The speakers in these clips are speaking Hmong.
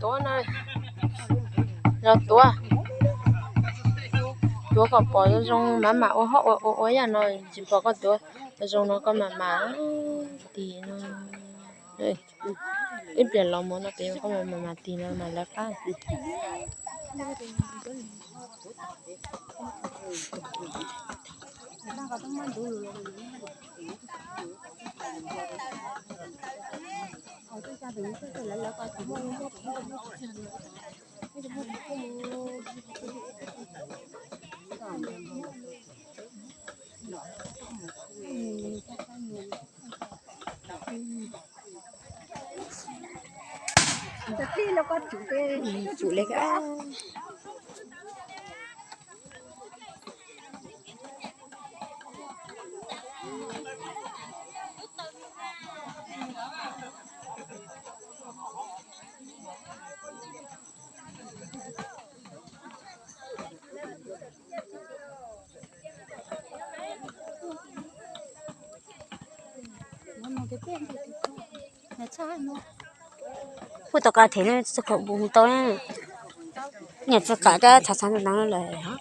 Tuav no, los tuav, tuav kom pom zoo, mam mam ua hauj ua ua ua yam no, tsis pom koj tuav zoo no koj mam mam tis no. Ib pliag los mus no pem koj mam mam tis no mas lawv qab. Tij los koj tsum, tsum li koj. Hu tau ka them txog khaum npus hu tau na. Nyam txog kam rab txhav txhav ntawd lawm.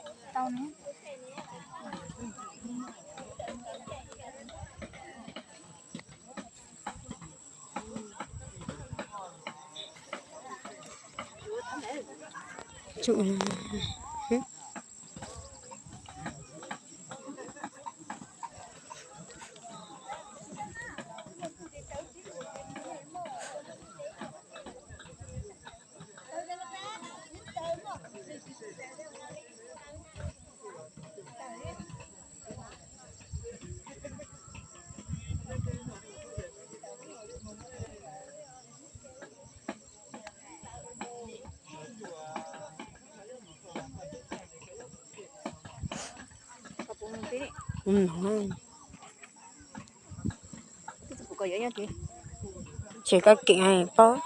Ces koj keem paub.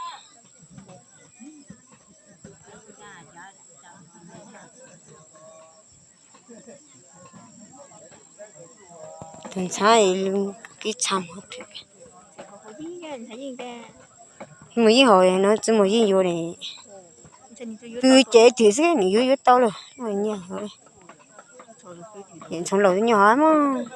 Tus ntxhab kib txha mus, mus yeej hauv no, txwb mus yeej yuav ne. Pw ces twm xwb nws yuav yuav tau lawm, nyiaj, ntxhov laus nyob mog.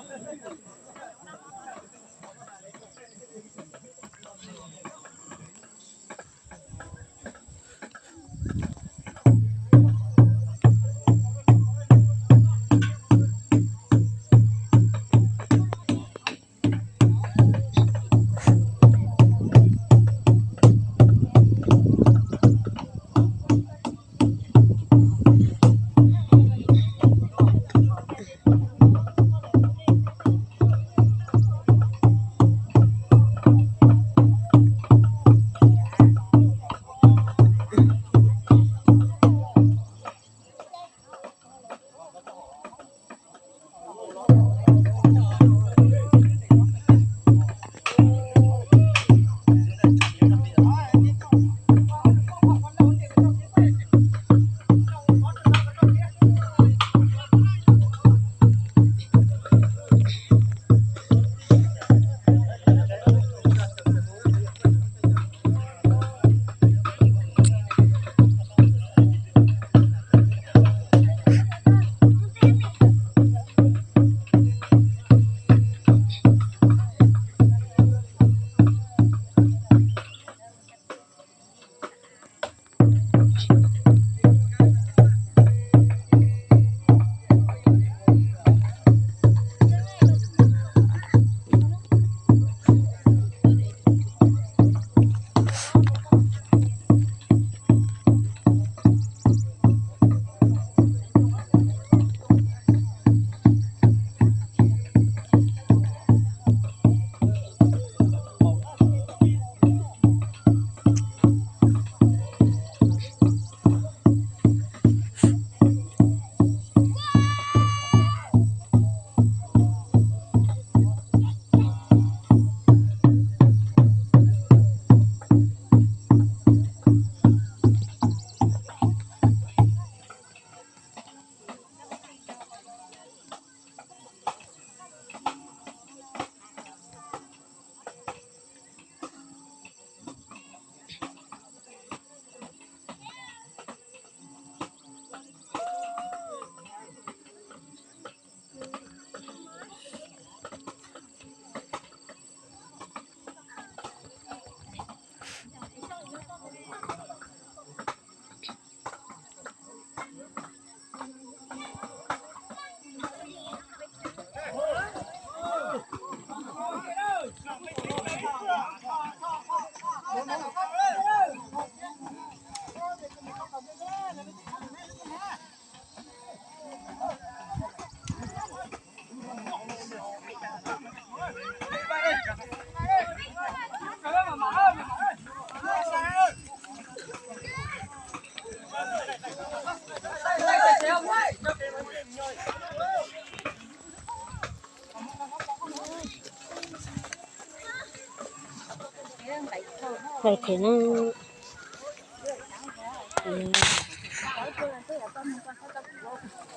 Kawm khaws no.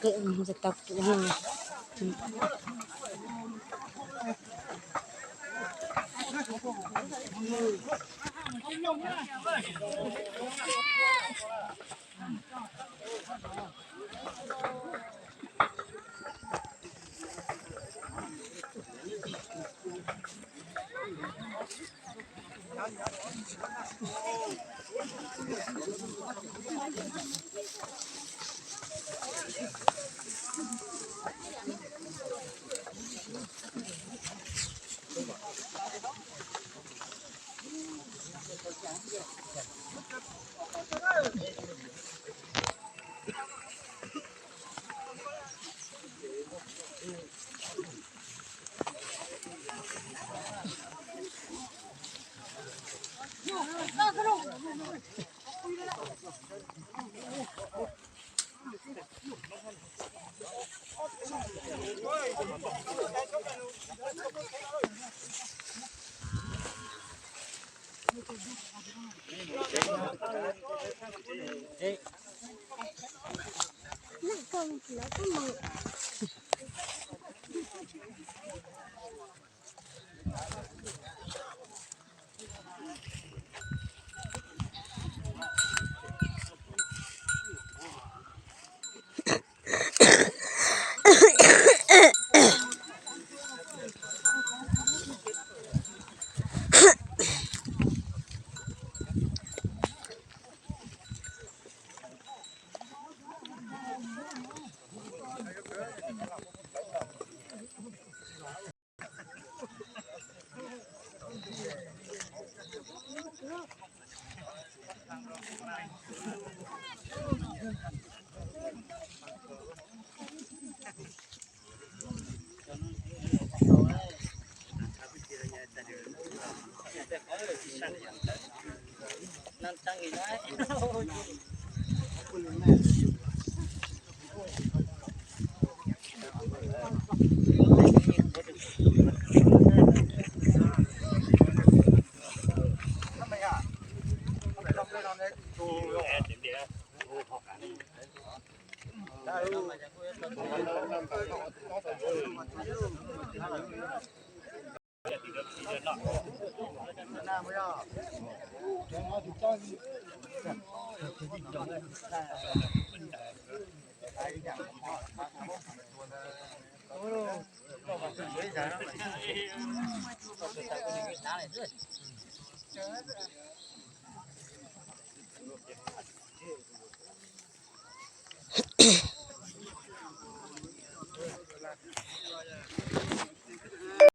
Kawm tau pum no.